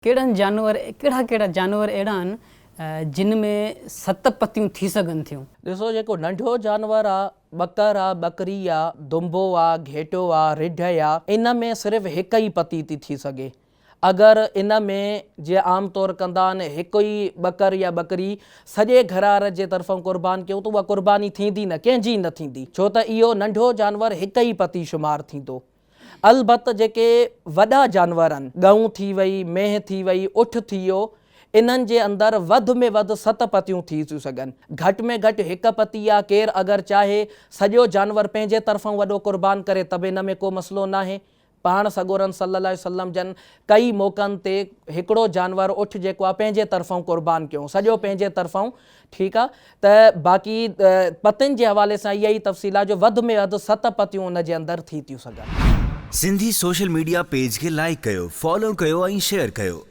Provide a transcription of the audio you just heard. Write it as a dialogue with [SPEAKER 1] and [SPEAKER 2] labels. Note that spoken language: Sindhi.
[SPEAKER 1] ڪهڙن جانور ڪهڙا ڪهڙا جانور اهڙا آهن جن ۾ ست پتيون ٿي سگهن ٿيون؟
[SPEAKER 2] ڏسو جيڪو ننڍو جانور آ، ٻڪر آ، ٻڪري آ، دنبو آ، گهيٽو آ، رڍ آ، ان ۾ صرف هڪ ئي پتي ٿي ٿي سگهي. اگر ان ۾ جيئن عام طور ڪندا آهن هڪ ئي ٻڪر يا ٻڪري سڄي گهرار جي طرفان قربان ڪيون ته اها قرباني ٿيندي نه، ڪنهن جي نه ٿيندي، ڇو ته اهو ننڍو جانور هڪ ئي پتي شمار ٿيندو. البت جيڪي وڏا جانور آهن، ڳئون ٿي وئي، مينهن ٿي وئي، اٺ ٿي ويو، انهن جي اندر وڌ ۾ وڌ ست پتيون ٿي ٿيون سگهن. گهٽ ۾ گهٽ هڪ پتي آ، ڪير اگر چاهي سڄو جانور پنهنجي طرفان وڏو قربان ڪري ته به ان ۾ ڪو مسئلو ناهي. پاڻ سڳورن صلّي الله عليه وسلّم جن ڪئي موقعن تي هڪڙو جانور اٺ جيڪو آ پنهنجي طرفان قربان ڪيو، سڄو پنهنجي طرفان، ٺيڪ آ ته باقي پتين جي حوالي سان اها ئي تفصيل آ جو وڌ ۾ وڌ ست پتيون ان جي اندر ٿي ٿيون سگهن.
[SPEAKER 3] سنڌي سوشل ميڊيا پيج کي لائيڪ ڪيو، فالو ڪيو ۽ شيئر ڪيو.